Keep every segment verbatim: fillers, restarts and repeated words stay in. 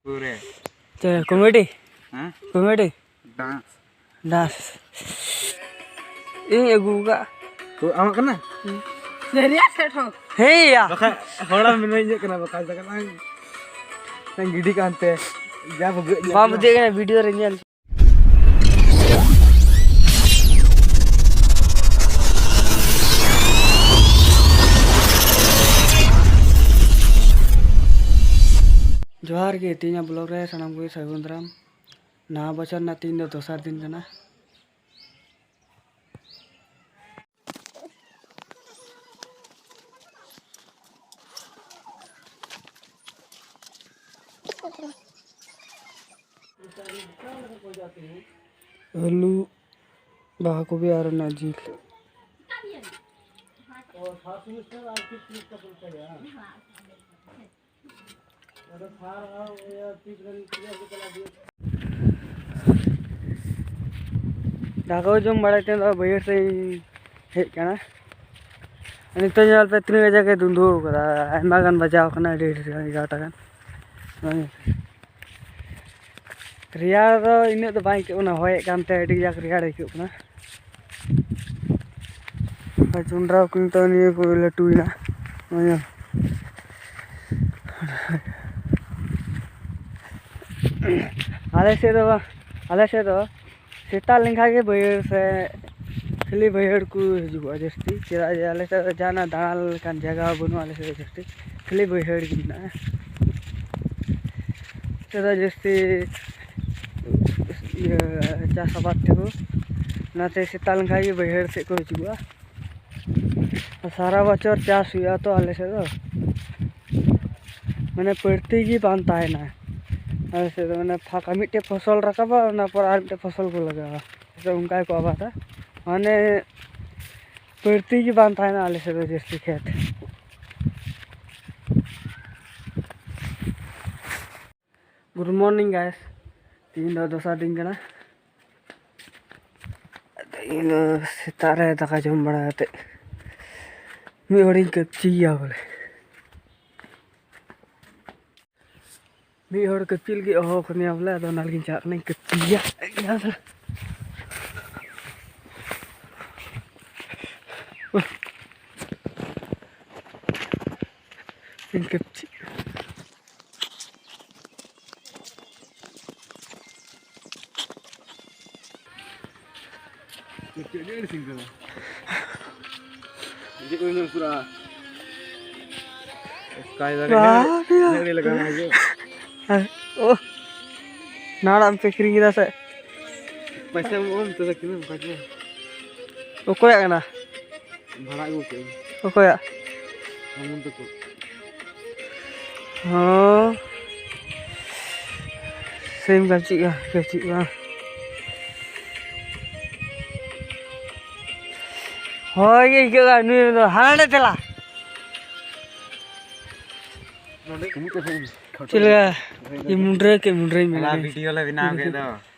ᱯᱩᱨᱟᱹ᱾ ᱪᱮ ᱠᱚᱢᱮᱰᱤ? ᱦᱮᱸ? ᱠᱚᱢᱮᱰᱤ? ᱰᱟᱱᱥ᱾ ᱰᱟᱱᱥ᱾ ᱤᱧ ᱟᱹᱜᱩ ᱠᱟᱜ᱾ ᱛᱚ, ᱟᱢᱟᱜ ᱠᱟᱱᱟ? ᱦᱮᱸᱭᱟ᱾ ᱵᱟᱠᱷᱟᱡ ᱦᱚᱲᱟᱜ ᱢᱮᱱᱟ ᱤᱧᱟᱹᱜ ᱠᱟᱱᱟ, ᱵᱟᱠᱷᱟᱡ ᱫᱚ ᱠᱟᱱᱟ᱾ ᱜᱤᱰᱤ ᱠᱟᱱᱛᱮ ᱡᱟ ᱵᱷᱩᱜᱟᱹᱜ ᱧᱮᱞ ᱵᱟᱝ ᱠᱟᱱᱟ᱾ ᱵᱩᱡᱷᱟᱹᱜ ᱠᱟᱱᱟ ᱵᱷᱤᱰᱤᱭᱳ ᱨᱮ ᱧᱮᱞ᱾ ᱡᱚᱦᱟᱨ ᱜᱮ, ᱛᱮᱦᱮᱧᱟᱜ ᱵᱞᱚᱜ ᱨᱮ ᱥᱟᱱᱟᱢ ᱠᱚᱜᱮ ᱥᱟᱹᱜᱩᱱ ᱫᱟᱨᱟᱢ᱾ ᱱᱟᱣᱟ ᱵᱚᱪᱷᱚᱨ ᱨᱮᱱᱟᱜ ᱛᱮᱦᱮᱧ ᱫᱚ ᱫᱚᱥᱟᱨ ᱫᱤᱱ ᱠᱟᱱᱟ᱾ ᱟᱹᱞᱩ, ᱵᱟᱦᱟ ᱠᱚᱯᱤ ᱟᱨ ᱚᱱᱟ ᱡᱤᱞ᱾ ᱫᱟᱠᱟ ᱠᱚ ᱡᱚᱢ ᱵᱟᱲᱟ ᱠᱟᱛᱮ ᱫᱚ ᱵᱟᱹᱭᱦᱟᱹᱲ ᱥᱮᱫ ᱤᱧ ᱦᱮᱡ ᱠᱟᱱᱟ᱾ ᱱᱤᱛᱚᱜ ᱧᱮᱞ ᱯᱮ ᱛᱤᱱᱟᱹᱜ ᱠᱟᱡᱟᱠ ᱮ ᱫᱩᱸᱫᱷᱩ ᱟᱠᱟᱫᱟ, ᱟᱭᱢᱟ ᱜᱟᱱ ᱵᱟᱡᱟᱣ ᱠᱟᱱᱟ, ᱟᱹᱰᱤ ᱰᱷᱮᱨ ᱜᱟᱱ ᱮᱜᱟᱨᱚᱴᱟ ᱜᱟᱱ᱾ ᱱᱚᱜᱼᱚᱭ ᱨᱮᱭᱟᱲ ᱫᱚ ᱤᱱᱟᱹᱜ ᱫᱚ ᱵᱟᱝ ᱟᱹᱭᱠᱟᱹᱜ ᱠᱟᱱᱟ, ᱦᱚᱭᱮᱫ ᱠᱟᱱᱛᱮ ᱟᱹᱰᱤ ᱠᱟᱡᱟᱠ ᱨᱮᱭᱟᱲ ᱟᱹᱭᱠᱟᱹᱜ ᱠᱟᱱᱟ᱾ ᱟᱨ ᱡᱚᱱᱰᱨᱟ ᱠᱚ ᱱᱤᱛᱚᱜ ᱱᱤᱭᱟᱹ ᱠᱚ ᱞᱟᱹᱴᱩᱭᱮᱱᱟ᱾ ᱱᱚᱜᱼᱚᱭ ᱧᱮᱞ᱾ ᱟᱞᱮ ᱥᱮᱫ ᱫᱚ, ᱟᱞᱮ ᱥᱮᱫ ᱫᱚ ᱥᱮᱛᱟᱜ ᱞᱮᱱᱠᱷᱟᱱ ᱜᱮ ᱵᱟᱹᱭᱦᱟᱹᱲ ᱥᱮ ᱠᱷᱟᱹᱞᱤ ᱵᱟᱹᱭᱦᱟᱹᱲ ᱠᱚ ᱦᱤᱡᱩᱜᱚᱜᱼᱟ ᱡᱟᱹᱥᱛᱤ᱾ ᱪᱮᱫᱟᱜ ᱡᱮ ᱟᱞᱮ ᱥᱮᱫ ᱫᱚ ᱡᱟᱦᱟᱱᱟᱜ ᱫᱟᱬᱟ ᱞᱮᱠᱟᱱ ᱡᱟᱭᱜᱟ ᱦᱚᱸ ᱵᱟᱹᱱᱩᱜᱼᱟ ᱟᱞᱮ ᱥᱮᱫ ᱫᱚ ᱡᱟᱹᱥᱛᱤ, ᱠᱷᱟᱹᱞᱤ ᱵᱟᱹᱭᱦᱟᱹᱲ ᱜᱮ ᱢᱮᱱᱟᱜᱼᱟ᱾ ᱱᱚᱛᱮ ᱫᱚ ᱡᱟᱹᱥᱛᱤ ᱤᱭᱟᱹ ᱪᱟᱥ ᱟᱵᱟᱫ ᱛᱮᱠᱚ, ᱚᱱᱟᱛᱮ ᱥᱮᱛᱟᱜ ᱞᱮᱱᱠᱷᱟᱱ ᱜᱮ ᱵᱟᱹᱭᱦᱟᱹᱲ ᱥᱮᱫ ᱠᱚ ᱦᱤᱡᱩᱜᱼᱟ᱾ ᱥᱟᱨᱟ ᱵᱚᱪᱷᱚᱨ ᱪᱟᱥ ᱦᱩᱭᱩᱜᱼᱟ ᱛᱚ ᱟᱞᱮ ᱥᱮᱫ ᱫᱚ, ᱢᱟᱱᱮ ᱵᱟᱹᱲᱛᱤ ᱜᱮ ᱵᱟᱝ ᱛᱟᱦᱮᱱᱟ᱾ ᱟᱞᱮ ᱥᱮᱫ ᱫᱚ ᱢᱟᱱᱮ ᱯᱷᱟᱸᱠᱟ ᱢᱤᱫᱴᱮᱡ ᱯᱷᱚᱥᱚᱞ ᱨᱟᱠᱟᱵᱟ, ᱚᱱᱟ ᱯᱚᱨ ᱟᱨ ᱢᱤᱫᱴᱮᱡ ᱯᱷᱚᱥᱚᱞ ᱠᱚ ᱞᱟᱜᱟᱣᱟ, ᱥᱮ ᱚᱱᱠᱟ ᱜᱮᱠᱚ ᱟᱵᱟᱫᱟ᱾ ᱢᱟᱱᱮ ᱵᱟᱹᱲᱛᱤ ᱜᱮ ᱵᱟᱝ ᱛᱟᱦᱮᱱᱟ ᱟᱞᱮ ᱥᱮᱫ ᱫᱚ ᱡᱟᱹᱥᱛᱤ ᱠᱷᱮᱛ᱾ Good morning guys, ᱛᱮᱦᱮᱧ ᱫᱚ ᱫᱚᱥᱟᱨ ᱫᱤᱱ ᱠᱟᱱᱟ᱾ ᱛᱮᱦᱮᱧ ᱫᱚ ᱥᱮᱛᱟᱜ ᱨᱮ ᱫᱟᱠᱟ ᱡᱚᱢ ᱵᱟᱲᱟ ᱠᱟᱛᱮ ᱢᱤᱫ ᱦᱚᱲᱤᱧ ᱠᱟᱹᱯᱪᱤᱭᱟ ᱵᱚᱞᱮ᱾ ᱢᱤᱫ ᱦᱚᱲ ᱠᱟᱹᱯᱪᱤ ᱞᱟᱹᱜᱤᱫ ᱦᱚᱦᱚ ᱠᱟᱱᱟᱭᱟ ᱵᱚᱞᱮ, ᱟᱫᱚ ᱚᱱᱟ ᱞᱟᱹᱜᱤᱫ ᱪᱟᱞᱟᱜ ᱠᱟᱱᱟᱧ ᱠᱟᱹᱯᱪᱤᱭᱟ᱾ ᱤᱧ ᱠᱟᱹᱯᱪᱤ᱾ ᱪᱮᱫ ᱟᱹᱰᱤ ᱟᱹᱲᱤᱥᱤᱧ ᱠᱟᱱᱟ᱾ ᱦᱤᱡᱩᱜ ᱠᱟᱱᱟ ᱯᱩᱨᱟ᱾ ᱥᱠᱟᱭ ᱫᱟᱨᱮ ᱵᱟᱯ ᱨᱮ᱾ ᱦᱤᱡᱩᱜ ᱞᱮᱠᱟ ᱦᱤᱡᱩᱜ᱾ ᱦᱮᱸ᱾ ᱳ᱾ ᱱᱟᱣᱟᱱᱟᱜ ᱮᱢ ᱯᱮ ᱠᱤᱨᱤᱧ ᱠᱮᱫᱟ ᱥᱮ? ᱯᱚᱭᱥᱟ ᱮᱢᱚᱜ ᱟᱢ ᱛᱚᱵᱮ ᱠᱤᱱᱟᱹᱢ ᱯᱟᱪᱮ᱾ ᱚᱠᱚᱭᱟᱜ ᱠᱟᱱᱟ? ᱵᱷᱟᱲᱟ ᱟᱹᱜᱩ ᱠᱮᱫ ᱟᱹᱧ᱾ ᱚᱠᱚᱭᱟᱜ? ᱟᱢᱚᱱ ᱛᱟᱠᱚ᱾ ᱦᱚᱸ᱾ ᱥᱮᱢ ᱜᱟᱹᱪᱷᱤᱜᱼᱟ, ᱜᱟᱹᱪᱷᱤᱜᱼᱟ᱾ ᱦᱳᱭ ᱜᱮ ᱟᱹᱭᱠᱟᱹᱜᱼᱟ, ᱱᱩᱭ ᱫᱚ ᱦᱟᱱᱟ ᱰᱮ ᱪᱟᱞᱟᱜ᱾ ᱱᱚᱰᱮ ᱠᱟᱹᱢᱤ ᱠᱚ ᱦᱩᱭ᱾ ᱪᱮᱫ ᱞᱮᱠᱟ? ᱤᱧ ᱢᱩᱰᱨᱟᱹ ᱠᱮᱫ, ᱢᱩᱰᱨᱟᱹᱧ ᱢᱮᱱᱟ᱾ ᱦᱟᱱᱟ ᱵᱷᱤᱰᱤᱭᱳ ᱞᱮ ᱵᱮᱱᱟᱣ ᱠᱮᱫ ᱫᱚ᱾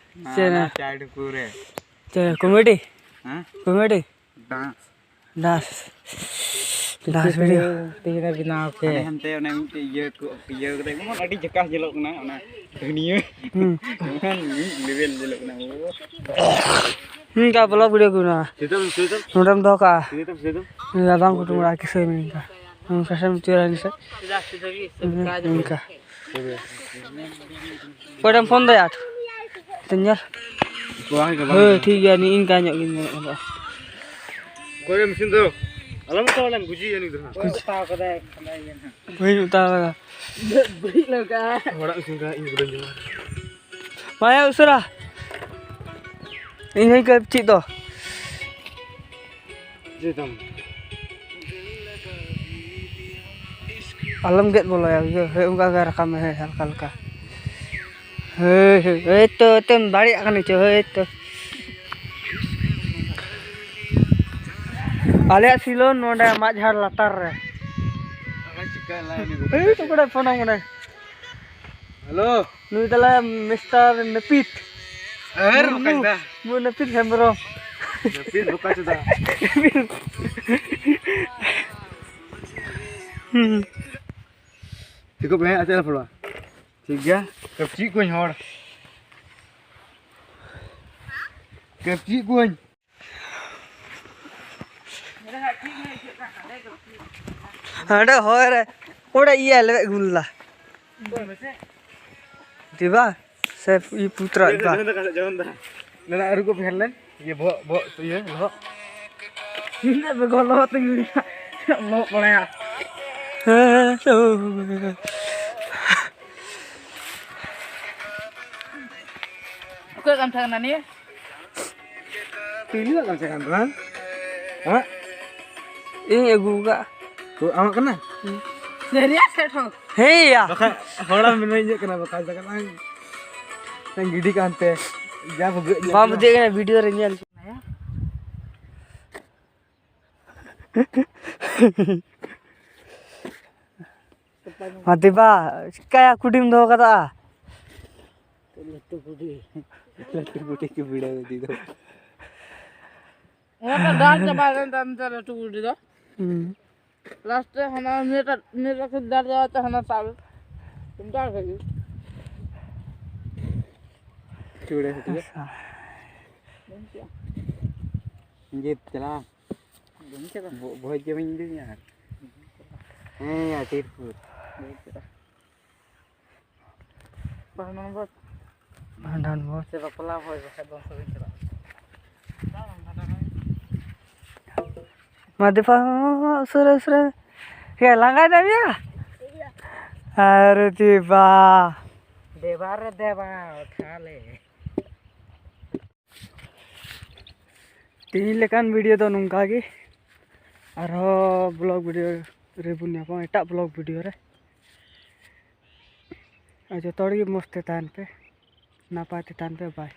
ᱪᱮᱫ ᱚᱱᱟ ᱨᱮᱱᱟᱜ? ᱪᱟᱭ ᱴᱩᱠᱩ ᱨᱮ᱾ ᱪᱮᱫ ᱠᱚᱢᱮᱰᱤ? ᱦᱮᱸ? Comedy? Dance. Dance. Dance video. ᱛᱮᱦᱮᱧ ᱞᱮ ᱵᱮᱱᱟᱣ ᱠᱮᱫ᱾ ᱦᱟᱱᱮ ᱦᱟᱱᱛᱮ ᱚᱱᱮ ᱢᱤᱫᱴᱮᱡ ᱤᱭᱟᱹ ᱠᱚ, ᱤᱭᱟᱹ ᱠᱟᱛᱮ ᱡᱮᱢᱚᱱ ᱟᱹᱰᱤ ᱡᱷᱟᱠᱟᱥ ᱧᱮᱞᱚᱜ ᱠᱟᱱᱟ, ᱚᱱᱟ ᱫᱷᱩᱱᱤᱭᱟᱹ᱾ ᱦᱩᱸ᱾ ᱡᱮᱢᱚᱱ ᱢᱤᱫ ᱞᱮᱵᱮᱞ ᱧᱮᱞᱚᱜ ᱠᱟᱱᱟ᱾ ᱳ᱾ ᱦᱩᱸ, ᱚᱱᱠᱟ ᱵᱞᱚᱜ ᱵᱷᱤᱰᱤᱭᱳ ᱠᱚ ᱵᱮᱱᱟᱣᱟ᱾ ᱥᱤᱛᱩᱝ, ᱥᱤᱛᱩᱝ᱾ ᱱᱚᱰᱮᱢ ᱫᱚᱦᱚ ᱠᱟᱜᱼᱟ᱾ ᱥᱤᱛᱩᱝ, ᱥᱤᱛᱩᱝ᱾ ᱤᱧ ᱫᱚ ᱵᱟᱝ ᱠᱩᱴᱩᱢ ᱵᱟᱲᱟᱜᱼᱟ, ᱠᱤᱥᱟᱹ ᱢᱮᱱ ᱤᱱᱠᱟ᱾ ᱦᱩᱸ, ᱥᱟᱥᱟᱝ ᱪᱩᱨᱟ ᱱᱤᱥᱟᱹ᱾ ᱦᱩᱸ, ᱤᱱᱠᱟ᱾ ᱚᱠᱚᱭᱴᱷᱮᱱ ᱯᱷᱳᱱ ᱫᱚᱭᱟ? ᱛᱮ ᱧᱮᱞ᱾ ᱵᱟᱝ ᱜᱮ, ᱵᱟᱝ ᱦᱳᱭ, ᱜᱮ᱾ ᱴᱷᱤᱠ ᱜᱮᱭᱟ, ᱱᱤ ᱤᱱᱠᱟ ᱧᱚᱜ ᱜᱤᱧ ᱢᱮᱱᱮᱫ ᱠᱟᱱ ᱛᱟᱦᱮᱸᱫ᱾ ᱚᱠᱚᱭ ᱢᱮᱥᱤᱱ ᱫᱚ? ᱟᱞᱚᱢ ᱦᱟᱛᱟᱣᱟ, ᱟᱞᱚᱢ ᱜᱩᱡᱤᱭᱟ ᱱᱩᱭ ᱫᱚ ᱦᱟᱸᱜ᱾ ᱚᱠᱚᱭ ᱦᱟᱛᱟᱣ ᱠᱟᱫᱟᱭ? ᱵᱟᱹᱧ ᱦᱟᱛᱟᱣ ᱠᱟᱫᱟ᱾ ᱵᱟᱹᱲᱤᱡ ᱞᱟᱜᱟ᱾ ᱦᱚᱲᱟᱜ ᱢᱮᱥᱤᱱ ᱠᱟᱱᱟ, ᱤᱧ ᱫᱚ ᱵᱟᱹᱧ ᱡᱚᱢᱟ᱾ ᱢᱟᱭᱟ ᱩᱥᱟᱹᱨᱟ᱾ ᱤᱧ ᱦᱚᱸᱧ ᱠᱟᱹᱯᱪᱤᱜ ᱫᱚ᱾ ᱡᱮ ᱛᱟᱢ᱾ ᱟᱞᱚᱢ ᱜᱮᱫ ᱵᱚᱞᱚᱭᱟ, ᱵᱩᱡᱷᱟᱹᱣ? ᱦᱳᱭ, ᱚᱱᱠᱟ ᱜᱮ ᱨᱟᱠᱟᱵ ᱢᱮ, ᱦᱳᱭ, ᱦᱟᱞᱠᱟ ᱦᱟᱞᱠᱟ᱾ ᱦᱳᱭ, ᱦᱳᱭ, ᱦᱳᱭ ᱛᱚ, ᱮᱛᱮᱢ ᱫᱟᱲᱮᱭᱟᱜ ᱠᱟᱱᱟ ᱪᱚ, ᱦᱳᱭ ᱛᱚ᱾ ᱟᱞᱮᱭᱟᱜ ᱥᱤᱞᱚᱱ ᱱᱚᱰᱮ ᱢᱟᱫ ᱡᱷᱟᱲ ᱞᱟᱛᱟᱨ ᱨᱮ᱾ ᱦᱳᱭ, ᱛᱚ, ᱠᱚᱲᱟ ᱯᱷᱳᱱ ᱟᱢ ᱠᱟᱱᱟᱭ᱾ ᱦᱮᱞᱳ᱾ ᱱᱩᱭ ᱛᱟᱞᱮ ᱢᱤᱥᱴᱟᱨ ᱱᱟᱹᱯᱤᱛ᱾ ᱟᱨ ᱢᱩᱨᱢᱩ, ᱵᱟᱠᱷᱟᱡ ᱫᱟ᱾ ᱢᱩᱨ ᱱᱟᱹᱯᱤᱛ ᱦᱮᱢᱵᱨᱚᱢ᱾ ᱱᱟᱹᱯᱤᱛ ᱵᱚᱠᱟ ᱪᱳᱫᱟ᱾ ᱦᱩᱸ᱾ ᱴᱷᱤᱠᱚᱜ ᱯᱮ, ᱦᱮᱸ, ᱟᱪᱪᱷᱟ, ᱯᱷᱚᱞᱟ᱾ ᱴᱷᱤᱠ ᱜᱮᱭᱟ, ᱠᱟᱹᱯᱪᱤ ᱠᱚᱧ ᱦᱚᱲ, ᱠᱟᱹᱯᱪᱤ ᱠᱚᱧ᱾ ᱦᱟᱸᱰᱮ ᱦᱚᱭ ᱨᱮ ᱚᱸᱰᱮ ᱤᱭᱟᱹ ᱞᱮᱵᱮᱫ ᱜᱩᱞ ᱫᱟ᱾ ᱫᱤᱵᱟ ᱥᱮ ᱤᱭᱟᱹ ᱯᱩᱛᱨᱟ ᱫᱤᱵᱟ᱾ ᱱᱚᱰᱮ ᱟᱹᱨᱩ ᱠᱚ ᱯᱷᱮᱨ ᱞᱮᱱ ᱤᱭᱟᱹ ᱵᱚᱦᱚᱜ ᱵᱚᱦᱚᱜ ᱤᱭᱟᱹ ᱞᱚᱦᱚᱜ᱾ ᱤᱧ ᱫᱚ ᱵᱮᱜᱚᱨ ᱞᱚᱦᱚᱜ ᱛᱮᱧ ᱞᱚᱦᱚᱜ ᱵᱟᱲᱟᱭᱟ᱾ ᱦᱮᱸ, ᱛᱚ᱾ ᱚᱠᱚᱭ ᱠᱟᱱ ᱛᱟᱦᱮᱸ ᱠᱟᱱᱟ ᱱᱤᱭᱟᱹ? ᱯᱤᱞᱤᱭᱟᱜ ᱠᱟᱱ ᱛᱟᱦᱮᱸ ᱠᱟᱱ ᱫᱚ, ᱦᱮᱸ? ᱦᱮᱸ? ᱤᱧ ᱟᱹᱜᱩ ᱟᱠᱟᱫ᱾ ᱛᱚ, ᱟᱢᱟᱜ ᱠᱟᱱᱟ? ᱥᱟᱹᱨᱤᱭᱟ ᱥᱮ ᱴᱷᱚᱠ? ᱦᱮᱸᱭᱟ᱾ ᱵᱟᱠᱷᱟᱡ ᱦᱚᱲᱟᱢ ᱢᱮᱱᱟ ᱤᱧᱟᱹᱜ ᱠᱟᱱᱟ, ᱵᱟᱠᱷᱟᱡ ᱫᱚ ᱠᱟᱱᱟ᱾ ᱜᱤᱰᱤ ᱠᱟᱱᱛᱮ ᱡᱟ ᱵᱷᱩᱜᱟᱹᱜ ᱧᱮᱞ ᱵᱟᱢ ᱠᱟᱱᱟ᱾ ᱵᱩᱡᱷᱟᱹᱜ ᱠᱟᱱᱟ, ᱵᱷᱤᱰᱤᱭᱳ ᱨᱮ ᱧᱮᱞ᱾ ᱢᱟ ᱫᱮᱵᱟ, ᱪᱤᱠᱟᱭᱟ ᱠᱩᱰᱤᱢ ᱫᱚᱦᱚ ᱠᱟᱫᱟ? ᱞᱟᱹᱴᱩ ᱠᱩᱰᱤ, ᱞᱟᱹᱴᱩ ᱠᱩᱰᱤ ᱠᱚ ᱵᱷᱤᱲᱟᱹᱣ ᱤᱫᱤ ᱫᱚ᱾ ᱚᱱᱟ ᱫᱚ ᱫᱟᱞ ᱪᱟᱵᱟ ᱞᱮᱱ ᱛᱟᱭᱚᱢ ᱛᱮ ᱞᱟᱹᱴᱩ ᱠᱩᱰᱤ ᱫᱚ᱾ ᱦᱩᱸ᱾ ᱞᱟᱥᱴ ᱨᱮ ᱦᱟᱱᱟ ᱱᱤᱭᱟᱹᱴᱟᱜ, ᱱᱤᱭᱟᱹᱴᱟᱜ ᱠᱚ ᱫᱟᱞ ᱪᱟᱵᱟ ᱛᱮ ᱦᱟᱱᱟ ᱥᱟᱵ ᱮᱱ᱾ ᱚᱱᱠᱟ ᱜᱮ᱾ ᱪᱩᱲᱟᱹ ᱦᱩᱭᱩᱜᱼᱟ᱾ ᱟᱪᱪᱷᱟ᱾ ᱵᱟᱹᱧ ᱪᱟᱞᱟᱜᱼᱟ᱾ ᱡᱮ ᱪᱟᱞᱟᱜᱼᱟ᱾ ᱵᱟᱹᱧ ᱪᱟᱞᱟᱜᱼᱟ᱾ ᱵᱷᱚ-, ᱵᱷᱚᱡᱽ ᱡᱚᱢᱤᱧ ᱤᱫᱤ ᱢᱮᱭᱟ ᱟᱨ᱾ ᱦᱮᱸ, ᱭᱟ, ᱛᱤᱨᱯᱩᱨ᱾ ᱵᱟᱹᱧ ᱪᱟᱞᱟᱜᱼᱟ᱾ ᱵᱷᱟᱸᱰᱟᱱ ᱵᱷᱚᱡᱽ᱾ ᱵᱷᱟᱸᱰᱟᱱ ᱵᱷᱚᱡᱽ᱾ ᱥᱮ ᱵᱟᱯᱞᱟ ᱵᱷᱚᱡᱽ, ᱵᱟᱠᱷᱟᱡ ᱫᱚ ᱚᱱᱛᱮ ᱵᱟᱹᱧ ᱪᱟᱞᱟᱜᱼᱟ᱾ ᱢᱟ ᱫᱮᱯᱟ, ᱩᱥᱟᱹᱨᱟ, ᱩᱥᱟᱹᱨᱟ᱾ ᱦᱮ, ᱞᱟᱸᱜᱟᱭ ᱱᱟᱢ ᱭᱟ? ᱟᱨᱮ ᱫᱮᱵᱟ᱾ ᱫᱮᱵᱟ ᱨᱮ ᱫᱮᱵᱟ, ᱛᱟᱦᱞᱮ᱾ ᱛᱮᱦᱮᱧ ᱞᱮᱠᱟᱱ ᱵᱷᱤᱰᱤᱭᱳ ᱫᱚ ᱱᱚᱝᱠᱟ ᱜᱮ᱾ ᱟᱨᱦᱚᱸ ᱵᱞᱚᱜ ᱵᱷᱤᱰᱤᱭᱳ ᱨᱮᱵᱚᱱ ᱧᱟᱯᱟᱢᱟ, ᱮᱴᱟᱜ ᱵᱞᱚᱜ ᱵᱷᱤᱰᱤᱭᱳ ᱨᱮ᱾ ᱟᱨ ᱡᱚᱛᱚ ᱦᱚᱲ ᱜᱮ ᱢᱚᱡᱽ ᱛᱮ ᱛᱟᱦᱮᱱ ᱯᱮ, ᱱᱟᱯᱟᱭ ᱛᱮ ᱛᱟᱦᱮᱱ ᱯᱮ᱾ ᱵᱟᱭ᱾